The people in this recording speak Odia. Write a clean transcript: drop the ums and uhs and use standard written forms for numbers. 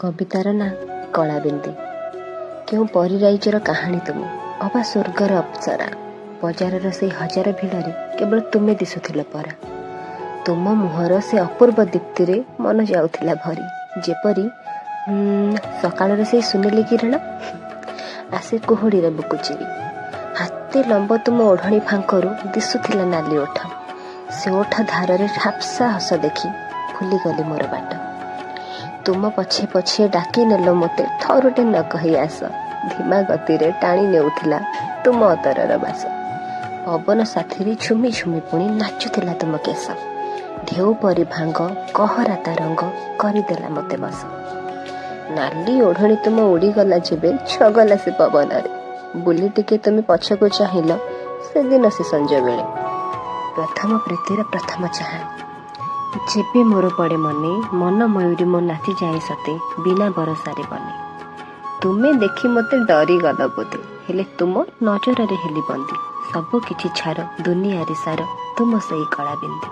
କବିତାର ନାଁ କଳାବିନ୍ଦି। କେଉଁ ପରୀରାଇଜର କାହାଣୀ ତୁମେ, ଅବା ସ୍ୱର୍ଗର ଅପ୍ସରା। ବଜାରର ସେଇ ହଜାର ଭିଡ଼ରେ କେବଳ ତୁମେ ଦିଶୁଥିଲ ପରା। ତୁମ ମୁହଁର ସେ ଅପୂର୍ବ ଦୀପ୍ତିରେ ମନ ଯାଉଥିଲା ଭରି, ଯେପରି ସକାଳର ସେଇ ସୁନେଲି କିରଣ ଆସେ କୁହୁଡ଼ିର ବୁକୁ ଚିରି। ହାତେ ଲମ୍ବ ତୁମ ଓଢ଼ଣୀ ଫାଙ୍କରୁ ଦିଶୁଥିଲା ନାଲି ଓଠ। ସେ ଓଠ ଧାରରେ ଝାପ୍ସା ହସ ଦେଖି ଭୁଲିଗଲି ମୋର ବାଟ। ତୁମ ପଛେ ପଛେ ଡାକି ନେଲ ମୋତେ ଥରୁଟେ ନ କହି ଆସ। ଧୀମା ଗତିରେ ଟାଣି ନେଉଥିଲା ତୁମ ଅତରର ବାସ। ପବନ ସାଥିରେ ଝୁମି ଝୁମି ପୁଣି ନାଚୁଥିଲା ତୁମ କେଶ। ଢେଉ ପରି ଭାଙ୍ଗ କହରା ତା ରଙ୍ଗ କରିଦେଲା ମୋତେ ବଶ। ନାଲି ଓଢ଼ଣୀ ତୁମ ଉଡ଼ିଗଲା ଯେବେ ଛଗଲା ସେ ପବନରେ, ବୁଲି ଟିକେ ତୁମେ ପଛକୁ ଚାହିଁଲ ସେଦିନ ସେ ସଞ୍ଜ ବେଳେ। ପ୍ରଥମ ପ୍ରୀତିର ପ୍ରଥମ ଚାହାଣୀ ଯେବେ ମୋର ପଡ଼େ ମନେ, ମନ ମୟୂରୀ ମୋ ନାଚିଯାଏ ସତେ ବିନା ବରଷାରେ ବନେ। ତୁମେ ଦେଖି ମୋତେ ଡରିଗଲ ବୋଧେ, ହେଲେ ତୁମ ନଜରରେ ହେଲି ବନ୍ଦୀ। ସବୁ କିଛି ଛାର, ଦୁନିଆରେ ସାର ତୁମ ସେଇ କଳା ବିନ୍ଦି।